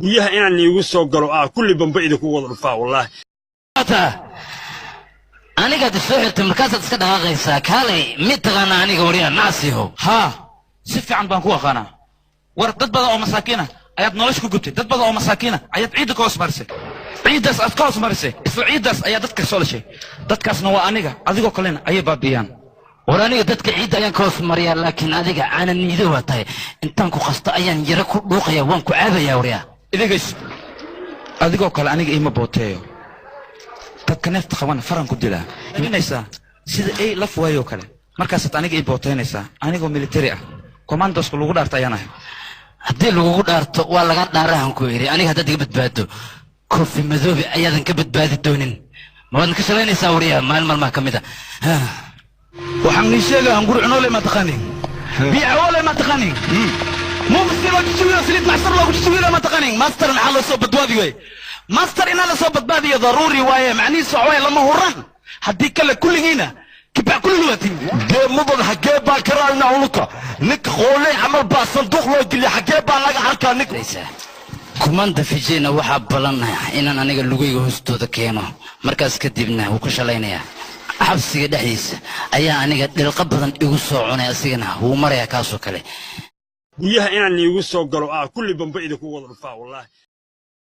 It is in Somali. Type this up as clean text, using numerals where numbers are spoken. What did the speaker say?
Guryaha inaan niigu soo galo kulli bamba idinku wada dhufaa, wallaahi. Anigaad isoo xirtay, markaasaad iska dhaqaaqaysaa. Kaalay, mid taqaana aniga, waryaa nacsiho? Haa, si fiican baan ku aqaanaa. War dad badan oo masaakiina ayaad nolosha ku gubtay, dad badan oo masaakiina ayaad ciidda ka hoos marisay. Ciiddaas aad ka hoos marisay, isla ciiddaas ayaa dadka soo dhashay. Dadkaasna waa aniga adigoo kalena ayay baabi'iyaan. War aniga dadka ciidda ayaan ka hoos mariyaa, laakiin adiga caana niido waa tahay. Intaan ku qasto ayaan yaro ku dhuuqaya, waan ku caabayaa, waryaa. Idigays, adigoo kale aniga iima booteeyo. Dadka neefta qabana faran ku dilaa iminaysaa sida ay laf waayoo kale. Markaasaad aniga ii booteynaysaa anigoo military ah, commandoska lagu dhaarta ayaan ahay. Haddii lagugu dhaarto, waa laga dhaarahan ku idhi. Aniga haddaad iga badbaado, Kofi Madoobe ayaadan ka badbaadi doonin. Ma waadna ka shalaynaysaa, waryaa, maalin maalmaha ka mid a? Waxaan nii sheegaa, hunguri cunoole ma taqaanin, biicawoole ma taqaanin, mufsi loo jijiwiyo, saliid macsar loogu jijiwiyo ma taqaanin. Master maxaa loo soo badbaadi waye? Master inaa la soo badbaadiyo daruuri waaye. Macnihiisu waxa waaye lama huraan, haddii kale kulligiina kibac kulli waatin. Dee mudan, xaggee baa ka raadinaa uluka? Ninka qooley camal baa sanduuq loo geliya, xaggee baa laga arkaa ninka? Kumanda Fijina waxaa ballan inaan aniga lugayga hoostooda keeno. Markaas kadibna wuu ka shalaynayaa. Xabsiga dhexdiisa ayaa aniga dhilqa badan igu soo cunay, asigana wuu marayaa kaasoo kale. Guryaha inaan niigu soo galo kulli bamba idinku wada dhufaa, wallaahi.